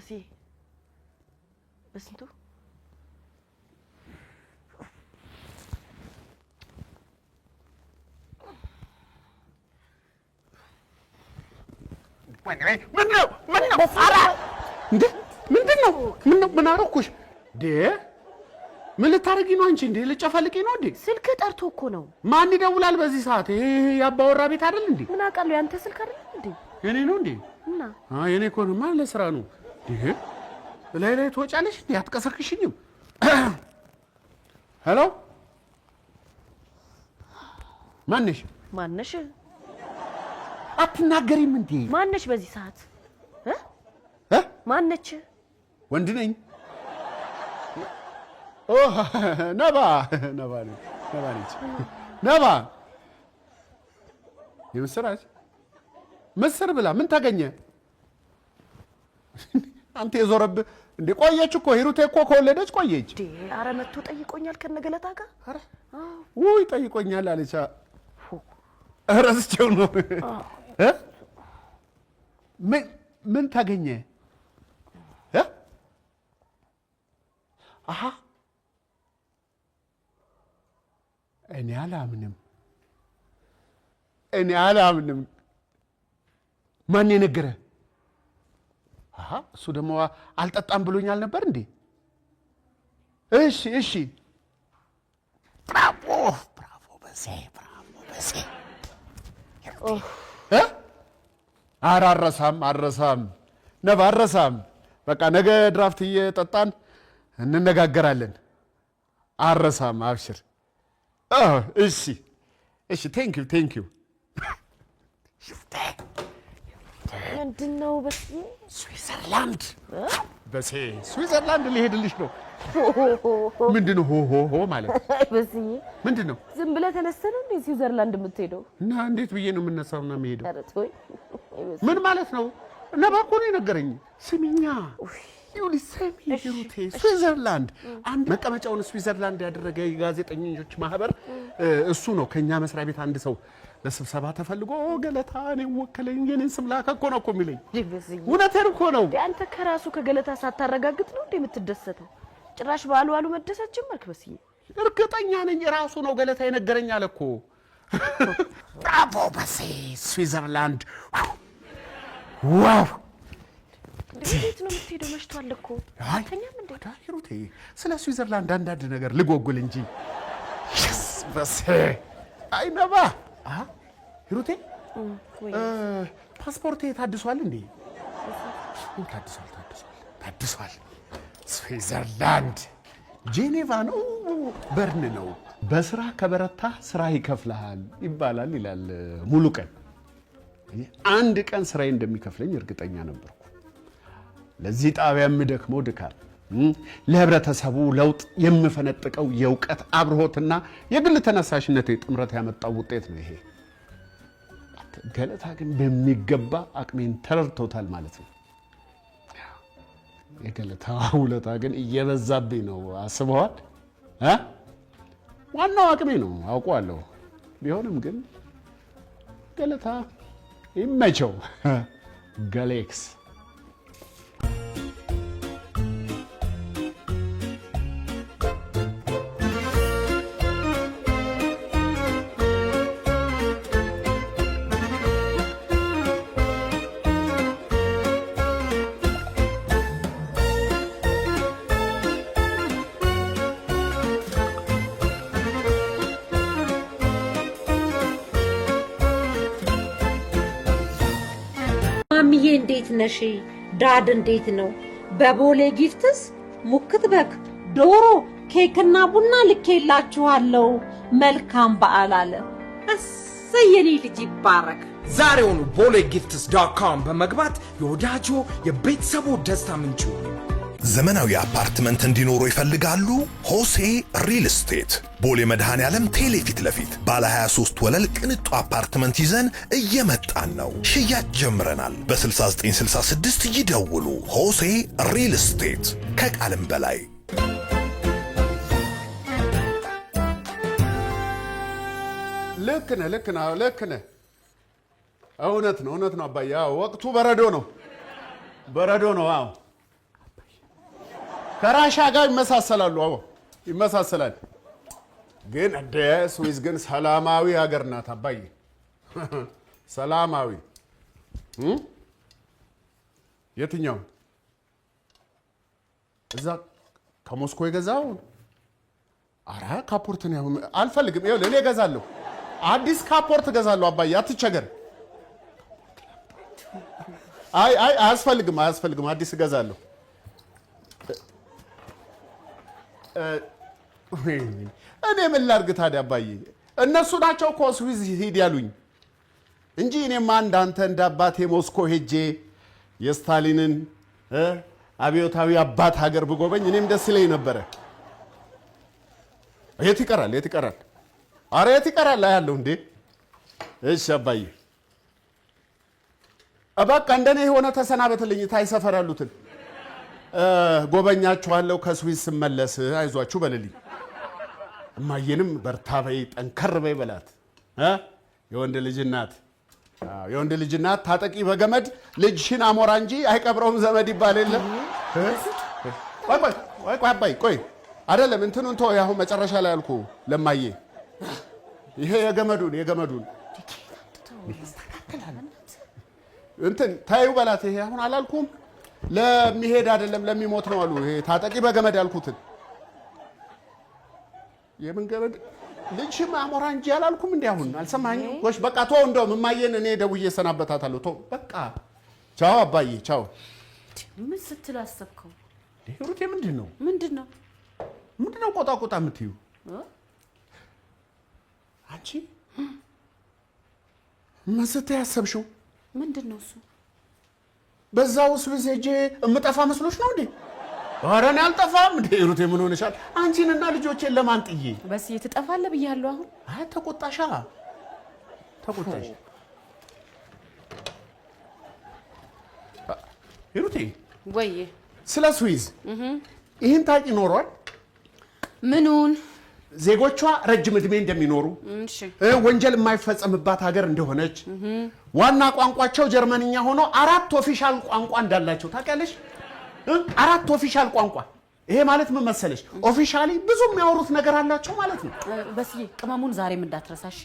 በስዬ፣ በስንቱ። ምንድን ነው? ምን ነው? ኧረ እንዴ! ምንድን ነው? ምን ነው? ምን አደረኩሽ? እንዴ፣ ምን ልታደርጊ ነው አንቺ? እንዴ፣ ልጨፈልቂ ነው እንዴ? ስልክ ጠርቶ እኮ ነው። ማን ይደውላል በዚህ ሰዓት? ይሄ የአባወራ ቤት አይደል እንዴ? ምን አውቃለሁ? ያንተ ስልክ አይደል እንዴ? የኔ ነው እንዴ? እና አይ፣ የኔ ከሆነማ ለስራ ነው። እንዴ፣ ላይ ላይ ትወጫለሽ እንዴ? አትቀሰቅሽኝም? Hello፣ ማነሽ? ማነሽ? አትናገሪም እንዴ? ማነሽ በዚህ ሰዓት እ? እ? ማነች? ወንድ ነኝ። ኦ፣ ነባ፣ ነባ ነች፣ ነባ ነች። ነባ፣ የምስራች ምስር ብላ። ምን ታገኘ አንተ? የዞረብህ እንዴ? ቆየች እኮ፣ ሂሩቴ እኮ ከወለደች ቆየች። እንዴ፣ ኧረ መጥቶ ጠይቆኛል ከነገለታ ጋር። ኧረ ውይ፣ ጠይቆኛል አለች። ረስቼው ነው እ? ምን ምን ታገኘ እ? አሃ፣ እኔ አላምንም፣ እኔ አላምንም። ማን የነገረ? አሃ፣ እሱ ደግሞ አልጠጣም ብሎኛል ነበር እንዴ? እሺ እሺ፣ ብራቮ ብራቮ በሴ፣ ብራቮ በሴ እ? ኧረ አልረሳም፣ አልረሳም ነባ፣ አልረሳም። በቃ ነገ ድራፍት እየጠጣን እንነጋገራለን። አልረሳም፣ አብሽር። እሺ እሺ፣ thank you, thank you። ምንድን ነው በስዬ? ስዊዘርላንድ በሴ፣ ስዊዘርላንድ ሊሄድልሽ ነው። ምንድን ነው ሆ ሆ ሆ ማለት? በስዬ። ምንድን ነው? ዝም ብለህ ተነስተህ ነው እንዴ ስዊዘርላንድ የምትሄደው? እና እንዴት ብዬ ነው የምነሳውና የምሄደው? ኧረ ተወኝ። ምን ማለት ነው? ነባ እኮ ነው የነገረኝ። ስሚኛ፣ ይኸውልሽ፣ ስሚ ሂሩቴ፣ ስዊዘርላንድ አንድ መቀመጫውን ስዊዘርላንድ ያደረገ የጋዜጠኞች ማህበር እሱ ነው። ከኛ መስሪያ ቤት አንድ ሰው ለስብሰባ ተፈልጎ ገለታ እኔን ወከለኝ፣ የኔን ስም ላከ እኮ ነው እኮ የሚለኝ። በስዬ። እውነቴን እኮ ነው። እንዴ፣ አንተ ከራሱ ከገለታ ሳታረጋግጥ ነው እንዴ የምትደሰተው? ጭራሽ በአሉ አሉ መደሰት ጀመርክ በስዬ። እርግጠኛ ነኝ፣ ራሱ ነው ገለታ የነገረኝ አለ እኮ። ብራቮ በሴ፣ ስዊዘርላንድ፣ wow! እንዴት ነው የምትሄደው? መሽቷል እኮ። አይ። ተኛም እንዴ? ሂሩቴ፣ ስለ ስዊዘርላንድ አንዳንድ ነገር ልጎጉል እንጂ። Yes፣ በሴ። አይ ነባ፣ ሂሩቴ። ወይ። ፓስፖርቴ ታድሷል እንዴ? ታድሷል፣ ታድሷል፣ ታድሷል። ስዊዘርላንድ ጄኔቫ ነው በርን ነው። በስራ ከበረታ ስራ ይከፍልሃል ይባላል ይላል ሙሉ ቀን። አንድ ቀን ስራዬ እንደሚከፍለኝ እርግጠኛ ነበርኩ። ለዚህ ጣቢያ የምደክመው ድካም፣ ለህብረተሰቡ ለውጥ የምፈነጥቀው የእውቀት አብርሆትና የግል ተነሳሽነት ጥምረት ያመጣው ውጤት ነው ይሄ። ገለታ ግን በሚገባ አቅሜን ተረድቶታል ማለት ነው። የገለታ ውለታ ግን እየበዛብኝ ነው። አስበዋል እ? ዋናው አቅሜ ነው፣ አውቀዋለሁ። ቢሆንም ግን ገለታ ይመቸው። ገሌክስ። ማሚዬ፣ እንዴት ነሽ? Dad እንዴት ነው? በቦሌ Gifts ሙክት በግ፣ ዶሮ፣ ኬክና ቡና ልኬላችኋለሁ። መልካም በዓል አለ። እሰይ፣ የኔ ልጅ ይባረክ። ዛሬውኑ ቦሌ Gifts.com በመግባት የወዳጆ የቤተሰቡ ደስታ ምንጭ ይሁኑ። ዘመናዊ አፓርትመንት እንዲኖሩ ይፈልጋሉ? ሆሴ ሪል ስቴት ቦሌ መድኃኔ ዓለም ቴሌ ፊት ለፊት ባለ 23 ወለል ቅንጡ አፓርትመንት ይዘን እየመጣን ነው። ሽያጭ ጀምረናል። በ6966 ይደውሉ። ሆሴ ሪል ስቴት፣ ከቃልም በላይ። ልክ ነህ፣ ልክ ነህ፣ ልክ ነህ። እውነት ነው፣ እውነት ነው አባዬ። አዎ፣ ወቅቱ በረዶ ነው፣ በረዶ ነው። አዎ። ከራሻ ጋር ይመሳሰላሉ። አዎ ይመሳሰላል። ግን እንደ ስዊዝ ግን ሰላማዊ ሀገር ናት አባዬ፣ ሰላማዊ። የትኛው እዛ ከሞስኮ የገዛው? አረ ካፖርት ነው አልፈልግም። ይኸውልህ እኔ እገዛለሁ፣ አዲስ ካፖርት እገዛለሁ አባዬ፣ አትቸገር። አይ አይ አያስፈልግም፣ አያስፈልግም፣ አዲስ እገዛለሁ። እኔ ምን ላድርግ ታዲያ አባዬ? እነሱ ናቸው እኮ ስዊዝ ሂድ ያሉኝ እንጂ እኔማ እንዳንተ እንደ አባቴ ሞስኮ ሄጄ የስታሊንን አብዮታዊ አባት ሀገር ብጎበኝ እኔም ደስ ይለኝ ነበረ። የት ይቀራል? የት ይቀራል? አረ የት ይቀራል? አያለሁ እንዴ። እሺ አባዬ በቃ እንደኔ የሆነ ተሰናበትልኝ። ታይ ሰፈር ያሉትን ጎበኛችኋለሁ ከስዊዝ ስመለስ አይዟችሁ በልልኝ። እማዬንም በርታ በይ ጠንከር በይ በላት። የወንድ ልጅ እናት የወንድ ልጅ እናት ታጠቂ በገመድ ልጅሽን አሞራ እንጂ አይቀብረውም ዘመድ ይባል የለም። ቆይ ቆይ ቆይ አባይ ቆይ አይደለም እንትኑን ተወው። አሁን መጨረሻ ላይ አልኩ ለማዬ ይሄ የገመዱን የገመዱን እንትን ታዩ በላት። ይሄ አሁን አላልኩም ለሚሄድ አይደለም ለሚሞት ነው አሉ። ይሄ ታጠቂ በገመድ ያልኩትን የምን ገመድ ልጅሽም አሞራ እንጂ አላልኩም። እንዲ አሁን አልሰማኸኝም? ጎሽ በቃ ተወው። እንደውም እማዬን እኔ ደውዬ እሰናበታታለሁ። ተወው በቃ ቻው አባዬ ቻው። ምን ስትል አሰብከው? ሩቴ ምንድን ነው ምንድን ነው ምንድን ነው ቆጣ ቆጣ የምትዩ አንቺ? ምን ስትይ ያሰብሽው ምንድን ነው እሱ? በዛው ስዊዝ ሄጄ የምጠፋ መስሎሽ ነው እንዴ? ኧረ እኔ አልጠፋም። እንዴ ሩቴ ምን ሆነሻል? አንቺንና ልጆቼን ለማን ጥዬ? በስዬ ትጠፋለህ ብያለሁ። አሁን አይ ተቆጣሻ፣ ተቆጣሽ ሂሩቴ። ወይ ስለ ስዊዝ ይህን ታውቂ ኖሯል? ምኑን? ዜጎቿ ረጅም ዕድሜ እንደሚኖሩ፣ ወንጀል የማይፈጸምባት ሀገር እንደሆነች፣ ዋና ቋንቋቸው ጀርመንኛ ሆኖ 4 official ቋንቋ እንዳላቸው ታውቂያለሽ? 4 official ቋንቋ። ይሄ ማለት ምን መሰለሽ? officially ብዙ የሚያወሩት ነገር አላቸው ማለት ነው። በስዬ ቅመሙን ዛሬም እንዳትረሳሽ።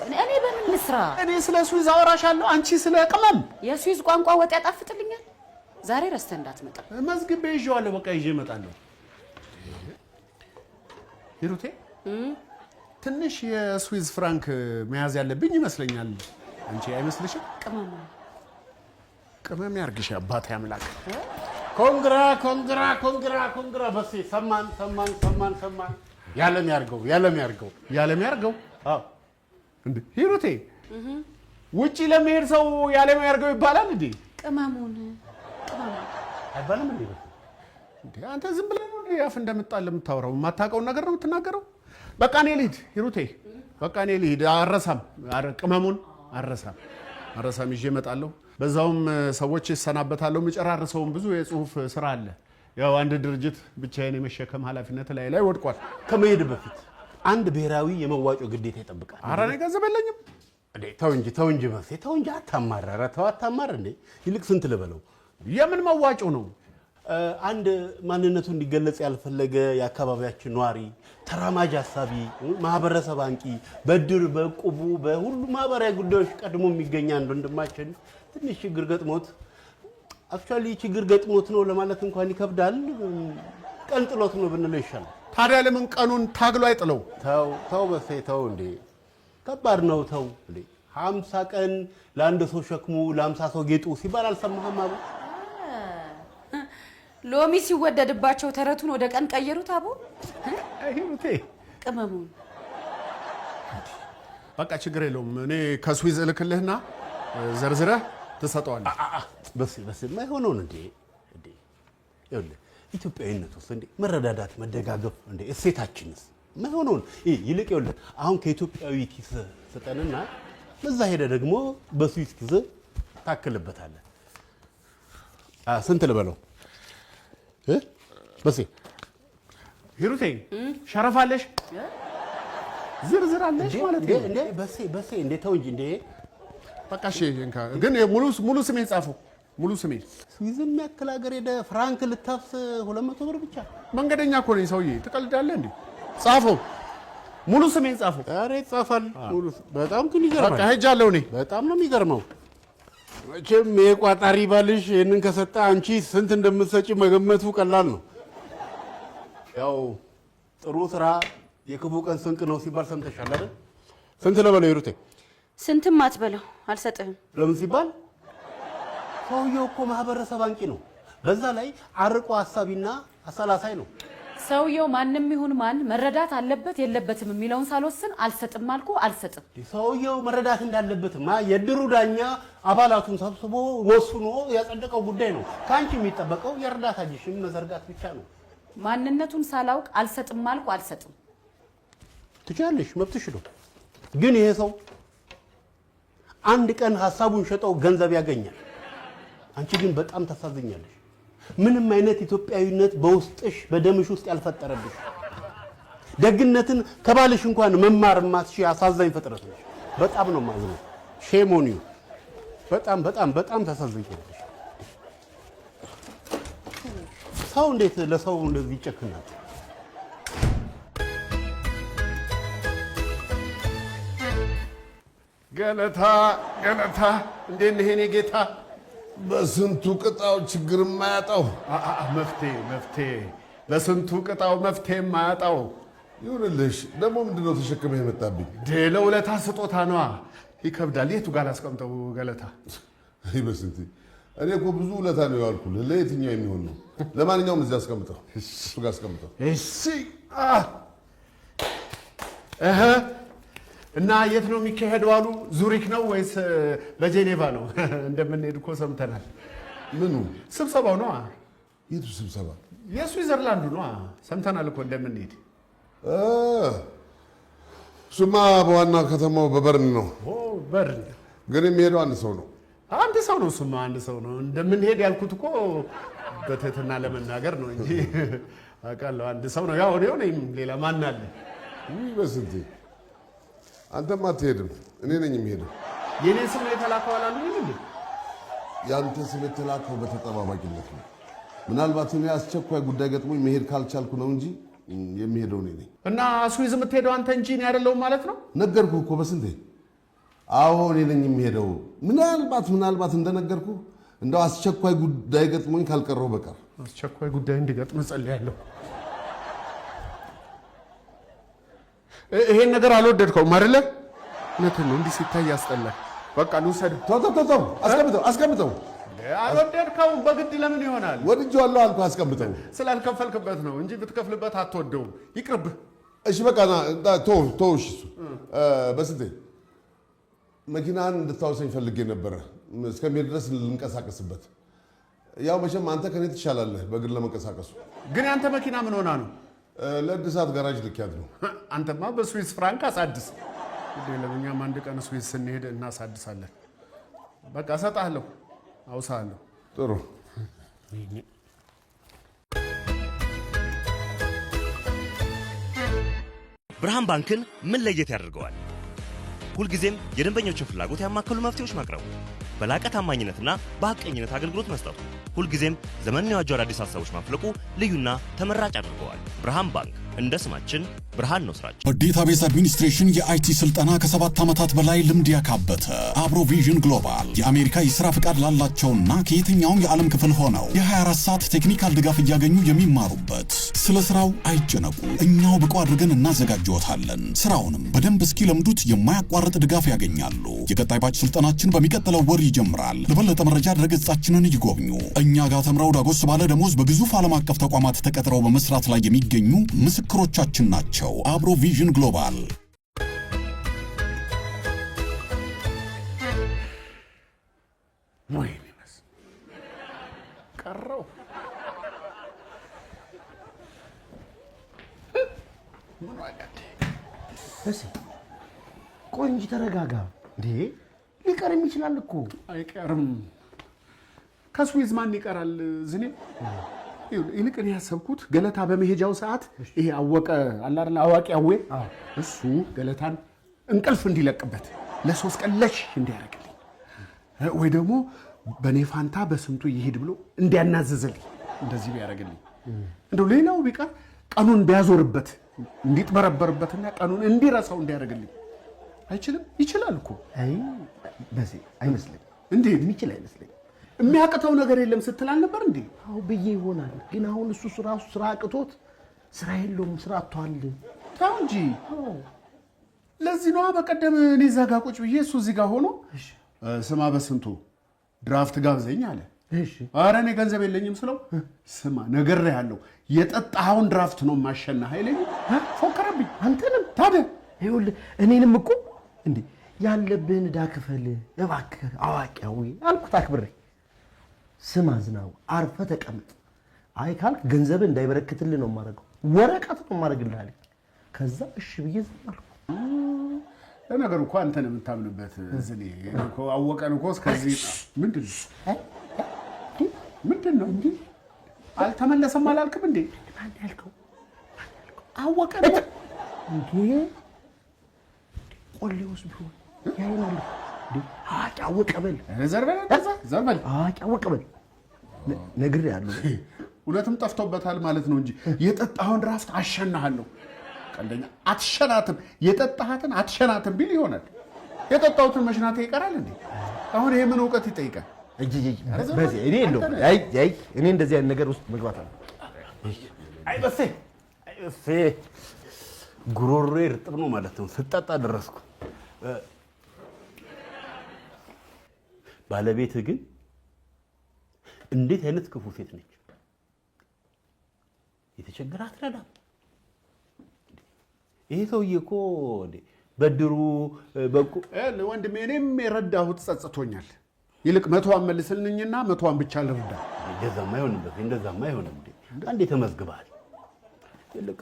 እኔ በምን ልስራ? እኔ ስለ ስዊዝ አወራሻለሁ፣ አንቺ ስለ ቅመም። የስዊዝ ቋንቋ ወጥ ያጣፍጥልኛል። ዛሬ ረስተህ እንዳትመጣ። መዝግቤ ይዤዋለሁ። በቃ ይዤ እመጣለሁ። ሂሩቴ ትንሽ የስዊዝ ፍራንክ መያዝ ያለብኝ ይመስለኛል። አንቺ አይመስልሽም? ቅመም ቅመም ያርግሽ አባቴ አምላክ። congra congra congra congra። በሴ ሰማን ሰማን ሰማን ሰማን። ያለም ያርገው ያለም ያርገው ያለም ያርገው። አዎ እንዴ ሂሩቴ፣ ውጪ ለመሄድ ሰው ያለም ያርገው ይባላል እንዴ? ቅመሙን ቅመሙን አይባልም እንዴ? እንዴ አንተ ዝም ብለህ ነው እንዴ አፍ እንደምጣል የምታወራው? የማታውቀውን ነገር ነው የምትናገረው። በቃ እኔ ልሂድ ሂሩቴ፣ በቃ እኔ ልሂድ። አረሳም፣ ቅመሙን አረሳም፣ አረሳም ይዤ እመጣለሁ። በዛውም ሰዎች ይሰናበታለሁ። የምጨራርሰውም ብዙ የጽሁፍ ስራ አለ። ያው አንድ ድርጅት ብቻዬን የመሸከም ኃላፊነት ላይ ላይ ወድቋል። ከመሄድ በፊት አንድ ብሔራዊ የመዋጮ ግዴታ ይጠብቃል። ኧረ እኔ ገንዘብ የለኝም። እንዴ ተው እንጂ ተው እንጂ መሴ ተው እንጂ አታማር። ኧረ ተው አታማር። እንዴ ይልቅ ስንት ልበለው? የምን መዋጮ ነው? አንድ ማንነቱ እንዲገለጽ ያልፈለገ የአካባቢያችን ነዋሪ፣ ተራማጅ ሀሳቢ፣ ማህበረሰብ አንቂ፣ በድር በእቁቡ በሁሉ ማህበራዊ ጉዳዮች ቀድሞ የሚገኝ አንድ ወንድማችን ትንሽ ችግር ገጥሞት፣ actually ችግር ገጥሞት ነው ለማለት እንኳን ይከብዳል። ቀን ጥሎት ነው ብንለው ይሻላል። ታዲያ ለምን ቀኑን ታግሎ አይጥለው? ተው ተው በሴ ተው እንዴ ከባድ ነው። ተው እንዴ 50 ቀን ለአንድ ሰው ሸክሙ ለ50 ሰው ጌጡ ሲባል አልሰማህም? አቡ ሎሚ ሲወደድባቸው ተረቱን ወደ ቀን ቀየሩት። አቡ ሂሩቴ ቅመሙን በቃ ችግር የለውም። እኔ ከስዊዝ እልክልህና ዘርዝረህ ትሰጠዋለህ። በስ በስ የማይሆነውን እንዴ እንዴ ይኸውልህ ኢትዮጵያዊነት ውስጥ እንዴ መረዳዳት መደጋገፍ እንዴ እሴታችንስ የማይሆነውን ይልቅ ይኸውልህ አሁን ከኢትዮጵያዊ ኪስ ስጠንና እዛ ሄደ ደግሞ በስዊዝ ኪስ ታክልበታለህ። ስንት ልበለው? በሴ ሂሩቴ ሸረፍ አለሽ? ዝርዝር አለሽ ማለት ነው። እንዴ በሴ በሴ እንዴ ተው እንጂ እንዴ። በቃ እሺ እንካ። ግን ሙሉ ስሜን ጻፈው። ሙሉ ስሜን። ስዊዝ የሚያክል ሀገር ሄደህ ፍራንክ ልታፍስ 200 ብር ብቻ? መንገደኛ እኮ ነኝ ሰውዬ፣ ትቀልዳለህ እንዴ? ጻፈው፣ ሙሉ ስሜን ጻፈው። ኧረ ይጻፋል። ሙሉ በጣም ግን ይገርማል። በቃ ሄጃለሁ እኔ። በጣም ነው የሚገርመው። መቼም ይሄ ቋጣሪ ባልሽ ይህንን ከሰጠ አንቺ ስንት እንደምትሰጪ መገመቱ ቀላል ነው። ያው ጥሩ ስራ የክፉ ቀን ስንቅ ነው ሲባል ሰምተሻል አይደል? ስንት ልበለው ሂሩቴ? ስንትም አትበለው፣ አልሰጥህም። ለምን ሲባል ሰውየው እኮ ማህበረሰብ አንቂ ነው። በዛ ላይ አርቆ ሀሳቢና አሰላሳይ ነው። ሰውየው ማንም ይሁን ማን መረዳት አለበት የለበትም የሚለውን ሳልወስን አልሰጥም አልኩ፣ አልሰጥም። ሰውየው መረዳት እንዳለበትማ የድሩ ዳኛ አባላቱን ሰብስቦ ወስኖ ያጸደቀው ጉዳይ ነው። ከአንቺ የሚጠበቀው የእርዳታ እጅሽን መዘርጋት ብቻ ነው። ማንነቱን ሳላውቅ አልሰጥም አልኩ፣ አልሰጥም። ትችያለሽ፣ መብትሽ ነው። ግን ይሄ ሰው አንድ ቀን ሀሳቡን ሸጠው ገንዘብ ያገኛል። አንቺ ግን በጣም ታሳዝኛለሽ። ምንም አይነት ኢትዮጵያዊነት በውስጥሽ በደምሽ ውስጥ ያልፈጠረብሽ፣ ደግነትን ከባልሽ እንኳን መማር ማትሽ አሳዛኝ ፍጥረት ነሽ። በጣም ነው የማዝነው። Shame on you። በጣም በጣም በጣም ታሳዝኛለሽ። ሰው እንዴት ለሰው እንደዚህ ይጨክናል? ገለታ ገለታ፣ እንዴት ነህ የኔ ጌታ? በስንቱ ቅጣው ችግር የማያጣው። መፍትሄ መፍትሄ፣ በስንቱ ቅጣው መፍትሄ የማያጣው። ይሁንልሽ። ደግሞ ምንድነው ተሸክመህ የመጣብኝ? ለውለታ ስጦታ ነዋ። ይከብዳል። የቱ ጋር ላስቀምጠው ገለታ? አይ በስንቴ፣ እኔ እኮ ብዙ ውለታ ነው የዋልኩልህ። ለየትኛው የሚሆን ነው? ለማንኛውም እዚህ አስቀምጠው፣ እሱ ጋር አስቀምጠው። እሺ። እህ እና የት ነው የሚካሄደው አሉ? ዙሪክ ነው ወይስ በጄኔቫ ነው? እንደምንሄድ እኮ ሰምተናል። ምኑ? ስብሰባው ነዋ። የቱ ስብሰባ? የስዊዘርላንዱ ነዋ። ሰምተናል እኮ እንደምንሄድ። እሱማ በዋና ከተማው በበርን ነው። ኦ በርን። ግን የሚሄደው አንድ ሰው ነው። አንድ ሰው ነው። እሱማ አንድ ሰው ነው። እንደምንሄድ ያልኩት እኮ በትህትና ለመናገር ነው እንጂ አውቃለሁ፣ አንድ ሰው ነው። ያው እኔው ነኝ፣ ሌላ ማን አለ? ውይ በስንቴ፣ አንተም አትሄድም፣ እኔ ነኝ የምሄደው። የኔ ስም ነው የተላከው አላሉኝም እንዴ? የአንተ ስም የተላከው በተጠባባቂነት ነው። ምናልባት እኔ አስቸኳይ ጉዳይ ገጥሞኝ መሄድ ካልቻልኩ ነው እንጂ የሚሄደው እኔ ነኝ። እና ስዊዝ የምትሄደው አንተ እንጂ እኔ አይደለሁም ማለት ነው? ነገርኩህ እኮ በስንቴ። አዎ እኔ ነኝ የምሄደው። ምናልባት ምናልባት እንደነገርኩህ እንደው አስቸኳይ ጉዳይ ገጥሞኝ ካልቀረሁ በቀር። አስቸኳይ ጉዳይ እንዲገጥም እጸልያለሁ። ይሄን ነገር አልወደድከውም አይደለ? እውነትህን ነው። እንዲህ ሲታይ ያስጠላል። በቃ ልውሰድ። ተው ተው ተው፣ አስቀምጠው አስቀምጠው። አልወደድከውም፣ በግድ ለምን ይሆናል? ወድጄዋለሁ አልኩህ፣ አስቀምጠው። ስላልከፈልክበት ነው እንጂ ብትከፍልበት አትወደውም። ይቅርብህ። እሺ በቃ ና ተው ተው። እሺ እሱ በስንቴ፣ መኪናህን እንድታውሰኝ ፈልጌ ነበረ። እስከሚሄድ ድረስ ልንቀሳቀስበት። ያው መቼም አንተ ከኔ ትሻላለህ በእግር ለመንቀሳቀሱ። ግን ያንተ መኪና ምን ሆና ነው? ለእድሳት ጋራጅ ልኪያት ነው። አንተማ በስዊስ ፍራንክ አሳድስ። ግድ የለም፣ እኛም አንድ ቀን ስዊስ ስንሄድ እናሳድሳለን። በቃ እሰጥሃለሁ፣ አውሳለሁ። ጥሩ። ብርሃን ባንክን ምን ለየት ያደርገዋል? ሁልጊዜም የደንበኞችን ፍላጎት ያማከሉ መፍትሄዎች ማቅረቡ፣ በላቀ ታማኝነትና በሐቀኝነት አገልግሎት መስጠቱ፣ ሁልጊዜም ዘመንን የዋጁ አዳዲስ ሀሳቦች ማፍለቁ ልዩና ተመራጭ አድርገዋል። ብርሃን ባንክ፣ እንደ ስማችን ብርሃን ነው ስራችን። በ database administration የ IT ስልጠና ከ7 ዓመታት በላይ ልምድ ያካበተ አብሮ ቪዥን ግሎባል የአሜሪካ የሥራ ፍቃድ ላላቸውና ከየትኛውም የዓለም ክፍል ሆነው የ24 ሰዓት technical ድጋፍ እያገኙ የሚማሩበት። ስለ ስራው አይጨነቁ፣ እኛው ብቁ አድርገን እናዘጋጅዎታለን። ስራውንም በደንብ እስኪለምዱት የማያቋርጥ ድጋፍ ያገኛሉ። የቀጣይ batch ስልጠናችን በሚቀጥለው ወር ይጀምራል። ለበለጠ መረጃ ድረገጻችንን ይጎብኙ። እኛ ጋር ተምረው ዳጎስ ባለ ደሞዝ በግዙፍ ዓለም አቀፍ ተቋማት ተቀጥረው በመስራት ላይ የሚገኙ ምስክሮቻችን ናቸው። አብሮ ቪዥን ግሎባል። ወይኔ ቀረው። ምን ዋጋ እሺ ቆይ እንጂ ተረጋጋ። እንዴ ሊቀርም ይችላል እኮ። አይቀርም። ከስዊዝ ማን ይቀራል? ዝኔ፣ ይልቅ እኔ ያሰብኩት ገለታ በመሄጃው ሰዓት ይሄ አወቀ አለ አይደል፣ አዋቂ አዌ፣ እሱ ገለታን እንቅልፍ እንዲለቅበት ለ3 ቀን ለሽ እንዲያደርግልኝ ወይ ደግሞ በእኔ ፋንታ በስንቱ ይሄድ ብሎ እንዲያናዝዝልኝ እንደዚህ ቢያደርግልኝ፣ እንደው ሌላው ቢቀር ቀኑን ቢያዞርበት፣ እንዲጥበረበርበትና ቀኑን እንዲረሳው እንዲያደርግልኝ አይችልም? ይችላል እኮ። አይ በዚህ አይመስለኝም። እንዴት? የሚችል አይመስለኝም። የሚያቅተው ነገር የለም ስትል አልነበር እንዴ? አዎ ብዬ ይሆናል። ግን አሁን እሱ ራሱ ስራ አቅቶት ስራ የለውም፣ ስራ አጥቷል። ተው እንጂ። ለዚህ ነዋ በቀደም እኔ እዛ ጋ ቁጭ ብዬ እሱ እዚህ ጋ ሆኖ ስማ በስንቱ ድራፍት ጋብዘኝ አለ። ኧረ እኔ ገንዘብ የለኝም ስለው ስማ ነግሬሃለሁ፣ የጠጣኸውን ድራፍት ነው የማሸናህ አይለኝም። ፎከረብኝ። አንተንም? ታዲያ። ይኸውልህ እኔንም እኮ እንዴ ያለብህን ዕዳ ክፈል እባክህ አዋቂያዊ አልኩት አክብሬ። ስማ ዝናቡ አርፈህ ተቀመጥ፣ አይ ካልክ ገንዘብህ እንዳይበረክትልህ ነው የማደርገው፣ ወረቀት ነው የማደርግልህ አለኝ። ከዛ እሺ ብዬ ዝም አልኩ። ለነገሩ እኮ አንተን የምታምንበት ዝኔ እኮ አወቀን እኮ እስከዚህ። ምንድን ነው ምንድን ነው እንዴ? አልተመለሰም አላልክም እንዴ? ማን ያልከው? አወቀን እንዴ? ቆሌውስ ቢሆን ያይናል እንዴ? አዋቂ አወቀ በል። ዘር በል፣ ዘር በል። አዋቂ አወቀ በል። ነግሬሃለሁ። እውነትም ጠፍቶበታል ማለት ነው እንጂ የጠጣኸውን ድራፍት አሸናሃለሁ። ቀልደኛ። አትሸናትም፣ የጠጣሃትን አትሸናትም ቢል ይሆናል። የጠጣሁትን መሽናቴ ይቀራል እንዴ? አሁን ይሄ ምን እውቀት ይጠይቃል? በዚህ እኔ የለውም። አይ አይ እኔ እንደዚህ አይነት ነገር ውስጥ መግባት አለ። አይ በሴ፣ አይ በሴ፣ ጉሮሮዬ እርጥብ ነው ማለት ነው። ስጠጣ ደረስኩ። ባለቤትህ ግን እንዴት አይነት ክፉ ሴት ነች! የተቸገረ አትረዳም። ይሄ ሰውዬ እኮ እንዴ በድሩ በቁ ወንድሜ፣ እኔም የረዳሁት ጸጽቶኛል። ይልቅ 100ዋን መልስልኝና 100ዋን ብቻ ልርዳ። እንደዛማ አይሆንም፣ በሴ እንደዛማ አይሆንም። እንዴ አንዴ ተመዝግበሃል። ይልቅ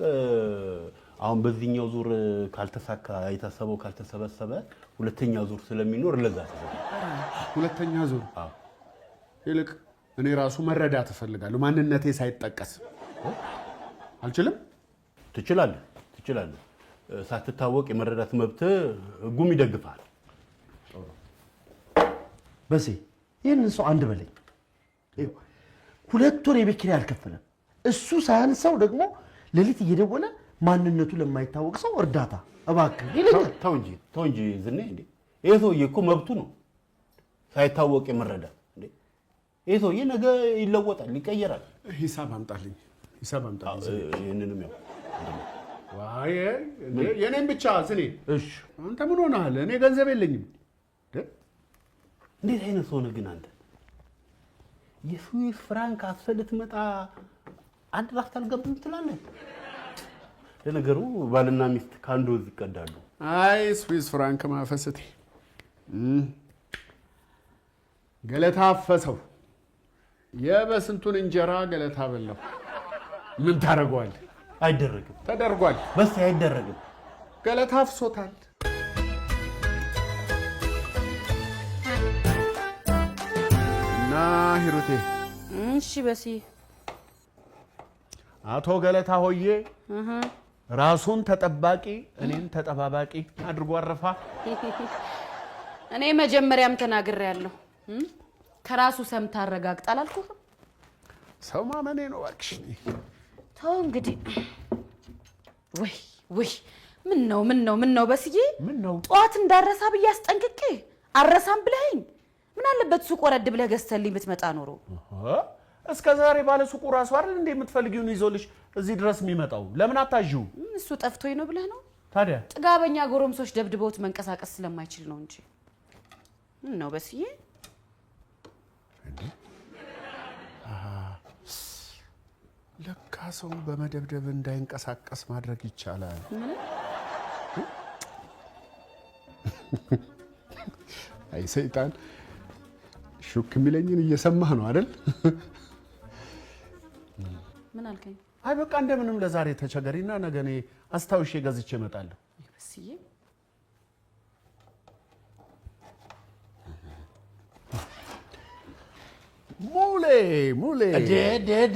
አሁን በዚህኛው ዙር ካልተሳካ፣ የታሰበው ካልተሰበሰበ ሁለተኛ ዙር ስለሚኖር ለዛ ተዘጋ። ሁለተኛ ዙር? ይልቅ እኔ ራሱ መረዳት እፈልጋለሁ፣ ማንነቴ ሳይጠቀስ። አልችልም? ትችላለህ፣ ትችላለህ። ሳትታወቅ የመረዳት መብት ህጉም ይደግፋል። በሴ ይህንን ሰው አንድ በለኝ። ይኸው 2 ወር የቤት ኪራይ አልከፈለም። እሱ ሳያንሰው ደግሞ ሌሊት እየደወለ ማንነቱ ለማይታወቅ ሰው እርዳታ እባክህ ይለኛል። ተው እንጂ፣ ተው እንጂ ዝኔ። እንዴ ይሄ ሰውዬ እኮ መብቱ ነው ሳይታወቅ የመረዳት። እንዴ ይሄ ሰውዬ ነገ ይለወጣል፣ ይቀየራል። ሂሳብ አምጣልኝ፣ ሂሳብ አምጣልኝ። ይህንንም ያው ዋይ የኔም ብቻ ዝኔ። እሺ። አንተ ምን ሆነሃል? እኔ ገንዘብ የለኝም። እንዴት አይነት ሰው ነህ ግን አንተ? የስዊስ ፍራንክ አፍሰህ ልትመጣ አንድ ራፍት አልገብም ትላለህ። ለነገሩ ባልና ሚስት ከአንዱ ወንዝ ይቀዳሉ። አይ ስዊስ ፍራንክ ማፈሰቴ ገለታ አፈሰው። የበስንቱን እንጀራ ገለታ በላው። ምን ታደርገዋለህ? አይደረግም። ተደርጓል። በስ አይደረግም። ገለታ አፍሶታል። እና ሂሩቴ። እሺ በሲ። አቶ ገለታ ሆዬ ራሱን ተጠባቂ እኔን ተጠባባቂ አድርጎ አረፋ። እኔ መጀመሪያም ተናግሬያለሁ። ከራሱ ሰምታ አረጋግጣ አላልኩህም? ሰው ማመኔ ነው እባክሽ። ተው እንግዲህ። ወይ ወይ፣ ምን ነው፣ ምን ነው፣ ምን ነው በስዬ? ምን ነው? ጠዋት እንዳረሳ ብዬ አስጠንቅቄ አረሳም ብለኸኝ፣ ምን አለበት ሱቅ ወረድ ብለህ ገዝተህልኝ ብትመጣ ኖሮ። እስከ ዛሬ ባለ ሱቁ ራሱ አይደል እንዴ የምትፈልጊውን ይዞልሽ እዚህ ድረስ የሚመጣው? ለምን አታዥው? እሱ ጠፍቶኝ ነው ብለህ ነው? ታዲያ? ጥጋበኛ ጎረምሶች ደብድበውት መንቀሳቀስ ስለማይችል ነው እንጂ። ምን ነው በስዬ? ለካ ሰውን በመደብደብ እንዳይንቀሳቀስ ማድረግ ይቻላል። አይ ሰይጣን፣ ሹክ የሚለኝን እየሰማህ ነው አይደል? ምን አልከኝ? አይ በቃ እንደምንም ለዛሬ ተቸገሪና ነገ እኔ አስታውሼ ገዝቼ እመጣለሁ። በስዬ። ሙሌ፣ ሙሌ።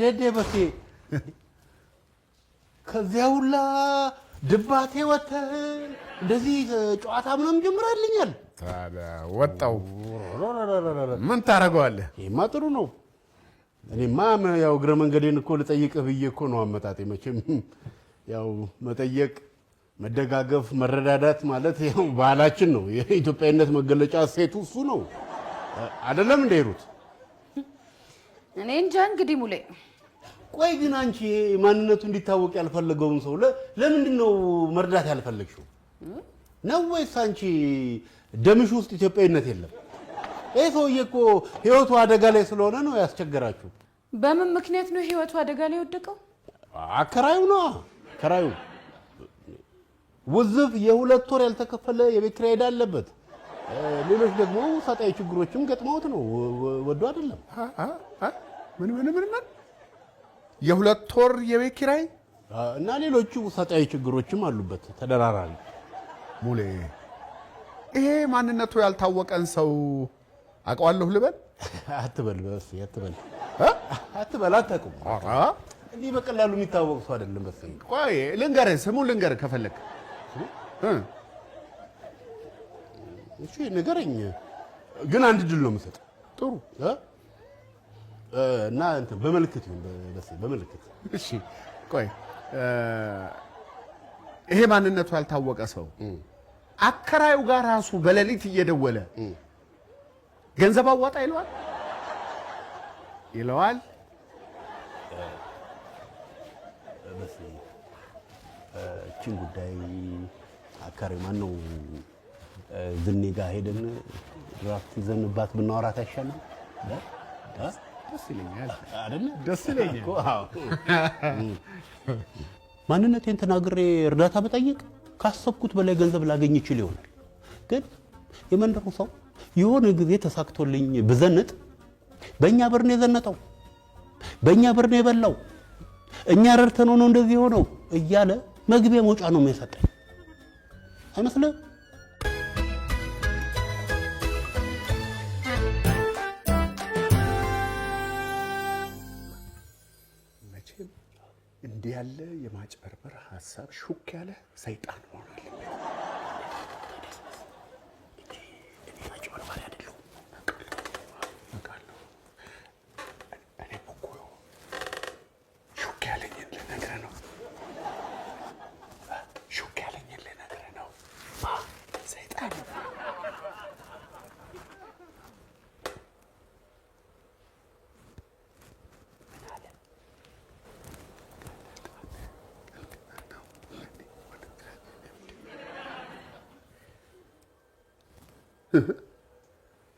ዴ በሴ፣ ከዚያ ሁላ ድባቴ ወጥተህ እንደዚህ ጨዋታ ምናምን ጀምራልኛል። ታዲያ ወጣው ምን ታደርገዋለህ? ይሄማ ጥሩ ነው። እኔማ ያው እግረ መንገዴን እኮ ልጠይቅህ ብዬ እኮ ነው አመጣጤ። መቼም ያው መጠየቅ፣ መደጋገፍ፣ መረዳዳት ማለት ያው ባህላችን ነው። የኢትዮጵያዊነት መገለጫ እሴቱ እሱ ነው። አይደለም እንደ ሂሩት? እኔ እንጃ እንግዲህ ሙሌ። ቆይ ግን አንቺ ማንነቱ እንዲታወቅ ያልፈለገውን ሰው ለምንድን ነው መርዳት ያልፈለግሽው? ነው ወይስ አንቺ ደምሽ ውስጥ ኢትዮጵያዊነት የለም? ይህ ሰውዬ እኮ ህይወቱ አደጋ ላይ ስለሆነ ነው ያስቸገራችሁ። በምን ምክንያት ነው ህይወቱ አደጋ ላይ የወደቀው? አከራዩ ነው። አከራዩ ውዝፍ የ2 ወር ያልተከፈለ የቤት ኪራይ ዕዳ አለበት። ሌሎች ደግሞ ውሳጣዊ ችግሮችም ገጥመውት ነው፣ ወዶ አይደለም። ምን ምን ምን ምን የ2 ወር የቤት ኪራይ እና ሌሎቹ ውሳጣዊ ችግሮችም አሉበት ተደራራቢ። ሙሌ ይሄ ማንነቱ ያልታወቀን ሰው አውቀዋለሁ ልበል? አትበል፣ በስ አትበል፣ አትበል፣ አታውቅም። እንዲህ በቀላሉ የሚታወቅ ሰው አይደለም። በስ ቆይ ልንገርህ፣ ስሙን ልንገርህ ከፈለክ። እሺ ንገረኝ፣ ግን አንድ ድል ነው የምሰጥ። ጥሩ እና እንትን በምልክት ይሁን፣ በስ በምልክት። እሺ ቆይ፣ ይሄ ማንነቱ ያልታወቀ ሰው አከራዩ ጋር ራሱ በሌሊት እየደወለ ገንዘብ አዋጣ ይለዋል ይለዋል። በስ እቺን ጉዳይ አከራዩ ማነው ዝኔ ጋር ሄደን ድራፍት ይዘንባት ብናወራት አይሻልም? ደስ ይለኛል። አይደለ? ደስ ይለኛል። እኮ አዎ። ማንነቴን ተናግሬ እርዳታ በጠይቅ ካሰብኩት በላይ ገንዘብ ላገኝ ይችል ይሆናል። ግን የመንደሩ ሰው የሆነ ጊዜ ተሳክቶልኝ ብዘንጥ በእኛ ብር ነው የዘነጠው፣ በእኛ ብር ነው የበላው፣ እኛ ረድተነው ነው እንደዚህ የሆነው እያለ መግቢያ መውጫ ነው የሚያሳጣኝ። አይመስልህም? መቼም እንዲህ ያለ የማጭበርበር ሐሳብ ሹክ ያለ ሰይጣን መሆን አለበት። እኔ አጭበርባሪ አይደለሁም። አውቃለሁ። እኔም እኮ ሹክ ያለኝን ልነግርህ ነው። ሹክ ያለኝን ልነግርህ ነው። ሰይጣን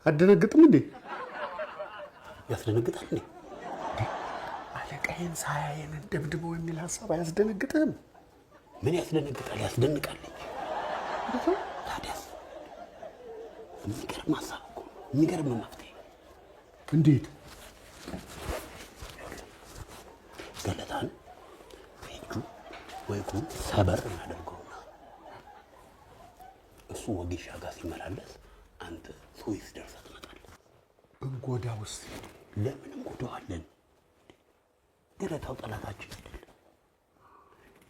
አደነግጥም እንዴ? ያስደነግጣል እንዴ? አለቃዬን ሳያየን ደብድበው የሚል ሐሳብ አያስደነግጥም? ምን ያስደነግጣል? ያስደንቃል እንጂ። ታዲያስ የሚገርም ሐሳብ እኮ ነው። የሚገርም መፍትሄ። እንዴት? ገለታን እጁ ወይ እግሩን ሰበር እናደርገውና እሱ ወጌሻ ጋር ሲመላለስ አንተ ስዊስ ደርሰህ ትመጣለህ። እንጎዳውስ? ለምን እንጎዳዋለን? ገለታው ጠላታችን አይደለም።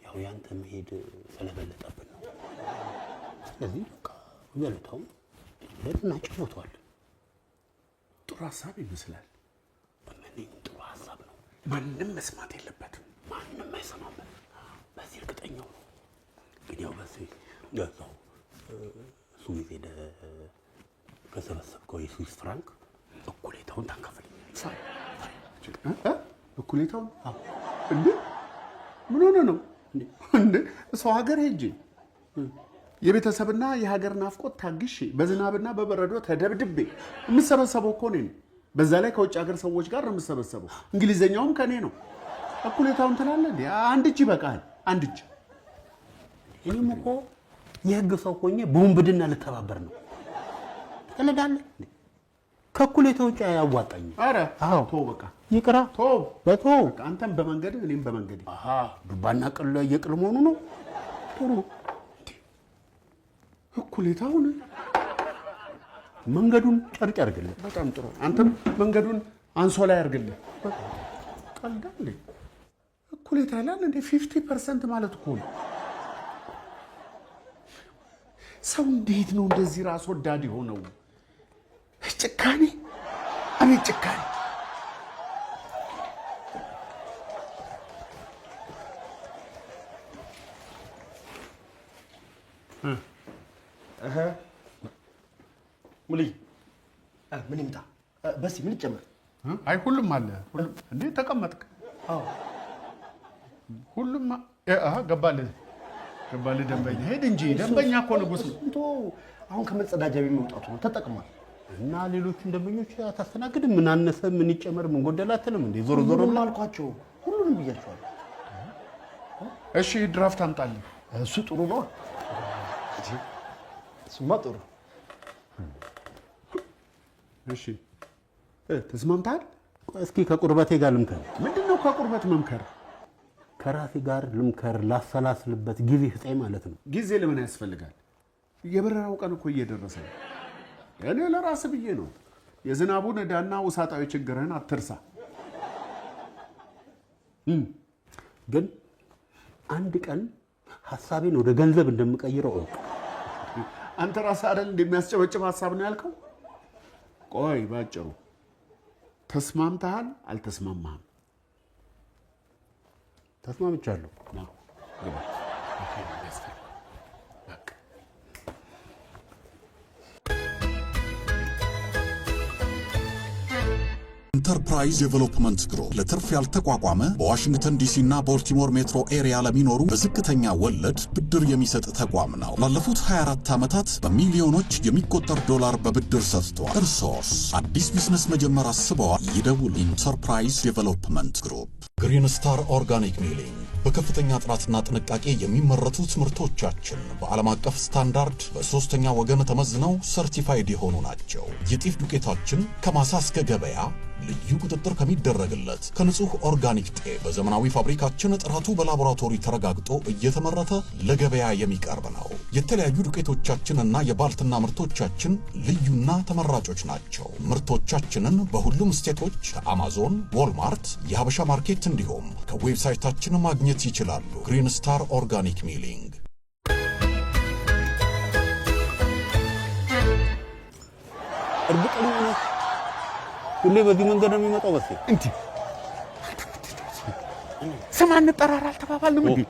ያው ያንተ መሄድ ስለበለጠብን ነው። ስለዚህ በቃ ገለታው ብለን እናጫውተዋለን። ጥሩ ሐሳብ ይመስላል። ምን ጥሩ ሐሳብ ነው። ማንም መስማት የለበትም። ማንም አይሰማም። በዚህ እርግጠኛው ነው። ግን ያው በዚህ ገዛው ስዊዝ ሄደህ ከሰበሰብከው የስዊስ ፍራንክ እኩሌታውን ታካፍለኛለህ። እኩሌታውን? እንዴ ምን ሆነ ነው እንዴ? ሰው ሀገር ሄጄ የቤተሰብና የሀገር ናፍቆት ታግሼ በዝናብና በበረዶ ተደብድቤ የምሰበሰበው እኮ እኔ ነኝ። በዛ ላይ ከውጭ ሀገር ሰዎች ጋር ነው የምሰበሰበው። እንግሊዘኛውም ከኔ ነው። እኩሌታውን ትላለህ እንዴ? አንድ እጅ ይበቃል። አንድ እጅ። እኔም እኮ የህግ ሰው ሆኜ በወንብድና ልተባበር ነው። ትቀልዳለህ? ከእኩሌታው ውጭ አያዋጣኝም። ኧረ አዎ ተው በቃ ይቅራ። ተው በተው በቃ አንተም በመንገድህ እኔም በመንገዴ። አሃ ዱባና ቅል የቅል መሆኑ ነው። ጥሩ እኩሌታውን መንገዱን ጨርቅ ያርግልህ። በጣም ጥሩ። አንተም መንገዱን አንሶላ ያርግልህ። ቀልዳ እንዴ? እኩሌታ ይላል እንዴ? 50% ማለት እኮ ነው። ሰው እንዴት ነው እንደዚህ ራስ ወዳድ የሆነው? ጭካኔ! አቤት ጭካኔ! ሙልዬ ምን ይምጣ? በሲ ምን ይጨመር? አይ ሁሉም አለ። ሁሉም እንዴ ተቀመጥክ? ሁሉም ገባልህ ገባልህ። ደንበኛ ሄድ እንጂ ደንበኛ እኮ ንጉስ ነው። አሁን ከመጸዳጃ ቤት መውጣቱ ነው፣ ተጠቅሟል። እና ሌሎቹን ደንበኞች አታስተናግድም? ምን አነሰ፣ ምን ይጨመር፣ ምን ጎደለ አትልም እንዴ? ዞሮ ዞሮ ሁሉንም አልኳቸው፣ ሁሉንም ብያቸዋለሁ። እሺ ድራፍት አምጣልኝ። እሱ ጥሩ ነው፣ እሱማ ጥሩ። እሺ ተስማምተሃል? እስኪ ከቁርበቴ ጋር ልምከር። ምንድን ነው ከቁርበት መምከር? ከራሴ ጋር ልምከር፣ ላሰላስልበት፣ ጊዜ ስጠኝ ማለት ነው። ጊዜ ለምን ያስፈልጋል? የበረራው ቀን እኮ እየደረሰ ነው። እኔ ለራስህ ብዬ ነው። የዝናቡን ዕዳና ውሳጣዊ ችግርህን አትርሳ። ግን አንድ ቀን ሀሳቤን ወደ ገንዘብ እንደምቀይረው እወቅ። አንተ ራስህ አይደል እንደሚያስጨበጭብ ሀሳብ ነው ያልከው? ቆይ ባጭሩ ተስማምተሃል አልተስማማህም? ተስማምቻለሁ። ግባ። Enterprise Development Group ለትርፍ ያልተቋቋመ በዋሽንግተን ዲሲ እና ቦልቲሞር metro area ለሚኖሩ በዝቅተኛ ወለድ ብድር የሚሰጥ ተቋም ነው። ላለፉት 24 ዓመታት በሚሊዮኖች የሚቆጠር ዶላር በብድር ሰጥቷል። እርሶስ አዲስ ቢዝነስ መጀመር አስበዋል? ይደውሉ። Enterprise Development Group። Green Star Organic Milling በከፍተኛ ጥራትና ጥንቃቄ የሚመረቱት ምርቶቻችን በዓለም አቀፍ ስታንዳርድ በሦስተኛ ወገን ተመዝነው certified የሆኑ ናቸው። የጤፍ ዱቄታችን ከማሳ እስከ ገበያ ልዩ ቁጥጥር ከሚደረግለት ከንጹህ organic ጤፍ በዘመናዊ ፋብሪካችን ጥራቱ በላቦራቶሪ ተረጋግጦ እየተመረተ ለገበያ የሚቀርብ ነው። የተለያዩ ዱቄቶቻችንና የባልትና ምርቶቻችን ልዩና ተመራጮች ናቸው። ምርቶቻችንን በሁሉም ስቴቶች ከአማዞን፣ Walmart፣ የሀበሻ Market እንዲሁም ከ website ኣችን ማግኘት ይችላሉ። Green Star Organic Milling። እርግጠኛ ነህ? ሁሌ በዚህ መንገድ ነው የሚመጣው? በሴ እንዴ ስማ፣ እንጠራራ አልተባባልንም እንዴ?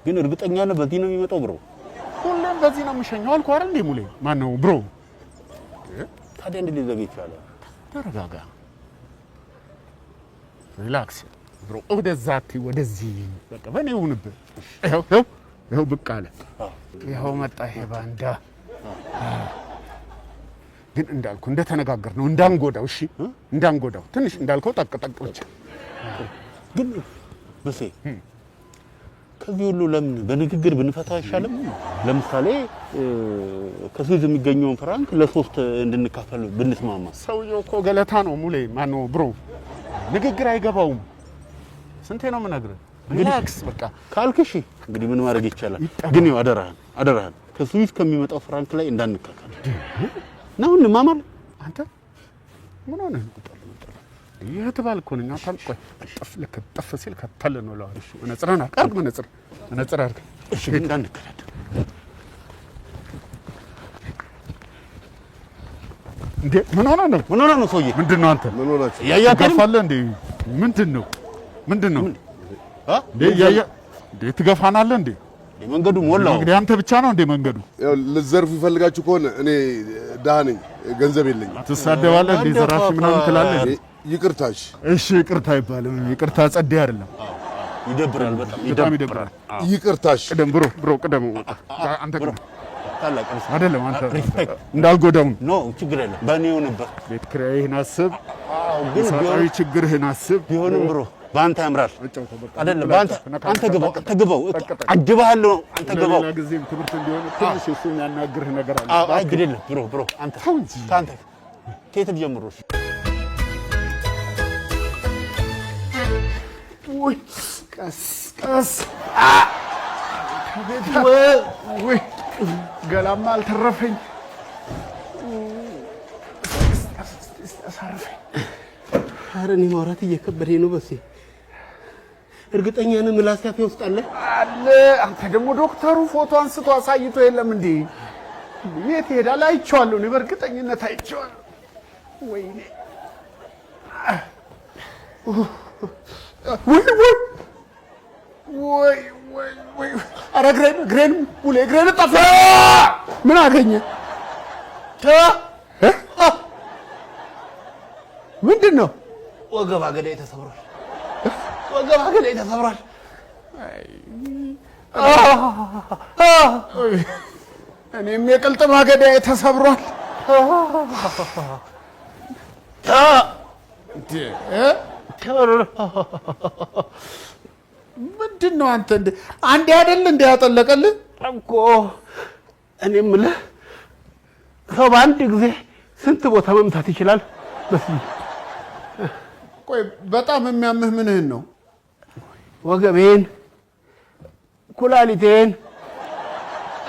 ግን እርግጠኛ ነህ በዚህ ነው የሚመጣው bro? ሁሌም በዚህ ነው የምሸኘው አልኩህ አይደል እንዴ? ሙሌ ማን ነው bro? ታዲያ እንዴት ሊዘገይ ይቻላል? ተረጋጋ፣ relax bro። ወደዛ አትይ፣ ወደዚህ በቃ በእኔ ይሁንብህ። ይኸው ይኸው ይኸው ብቅ አለ። ይኸው መጣ ይሄ ባንዳ። ግን እንዳልኩ እንደተነጋገር ነው እንዳንጎዳው፣ እሺ እንዳንጎዳው፣ ትንሽ እንዳልከው ጠቅ ጠቅ ብቻ። ግን በሴ ከዚህ ሁሉ ለምን በንግግር ብንፈታ አይሻልም? ለምሳሌ ከስዊዝ የሚገኘውን ፍራንክ ለሶስት እንድንካፈል ብንስማማ። ሰውየው እኮ ገለታ ነው ሙሌ፣ ማነው bro፣ ንግግር አይገባውም። ስንቴ ነው የምነግርህ? Relax በቃ። ካልክ እሺ፣ እንግዲህ ምን ማድረግ ይቻላል? ግን ይኸው አደራህን አደራህን ከስዊዝ ከሚመጣው ፍራንክ ላይ እንዳንካፈል ነው። እንማማል። አንተ ምን ሆነህ ነው? የእህት ባል እኮ ነኝ። አንተ ቆይ ጠፍ ልክ ጠፍ ሲል ከተል ነው ለዋል። እሺ መነጽርህን አድርግ፣ መነጽር መነጽር አድርግ። እሺ ግን እንዳንከዳደር። እንዴ ምን ሆነህ ነው? ምን ሆነህ ነው ሰውዬ? ምንድን ነው አንተ? ምን ሆናችሁ? እያየህ አትሄድም? ትገፋለህ እንዴ? ምንድን ነው ምንድን ነው እንዴ? እያየህ እንዴ ትገፋናለህ እንዴ? መንገዱ ሞላው። እንግዲህ አንተ ብቻ ነው እንዴ መንገዱ? ያው ልትዘርፉ ይፈልጋችሁ ከሆነ እኔ ድሃ ነኝ፣ ገንዘብ የለኝም። ትሳደባለህ እንዴ? ዘራፊ ምናምን ትላለህ እንዴ? ይቅርታሽ። እሺ ይቅርታ አይባልም። ይቅርታ ጸዴ አይደለም። ይደብራል፣ በጣም በጣም ይደብራል። ይቅርታሽ። ቅደም bro bro ቅደም። አንተ ቅደም። ታላቅ አይደለም አንተ እንዳልጎዳው ነው። No ችግር የለም። በእኔ ይሁንብህ። ቤት ኪራይህን አስብ፣ ግን ውሳጣዊ ችግርህን አስብ። ቢሆንም bro በአንተ ያምራል አይደለም? በአንተ አንተ ግባው፣ አንተ ግባው፣ አጅብሃለሁ። አንተ ግባው። ለሌላ ጊዜም ትምህርት እንዲሆን ትንሽ እሱ የሚያናግርህ ነገር አለ። አዎ፣ አይ ግድ የለም bro bro አንተ ከአንተ ከየት ልጀምር? እሺ ውይ ቀስ ቀስ ውይ ገላማ አልተረፈኝ። አሳርፈኝ። ኧረ እኔ ማውራት እየከበደኝ ነው። በሴ እርግጠኛ ነህ ምላሴ አፌ ውስጥ አለ? አለ። አንተ ደግሞ ዶክተሩ ፎቶ አንስቶ አሳይቶ የለም እንዴ? የት ይሄዳል? አይቼዋለሁ፣ እኔ በእርግጠኝነት አይቼዋለሁ። ወይኔ ወይ ወይ ወይ ወይ ወይ! ኧረ እግሬን፣ እግሬን ሙሌ፣ እግሬን ጠፋ። ምን አገኘ? እ? ምንድን ነው? ወገብ አገዳይ ተሰብሯል። ወገብ አገዳይ ተሰብሯል። እኔም የቅልጥም አገዳዬ ተሰብሯል። እ? ምንድን ነው አንተ? እንደ አንዴ አይደል እንደ ያጠለቀልህ? እኮ እኔ የምልህ ሰው በአንድ ጊዜ ስንት ቦታ መምታት ይችላል? በስመ ቆይ በጣም የሚያምህ ምንህን ነው? ወገቤን፣ ኩላሊቴን፣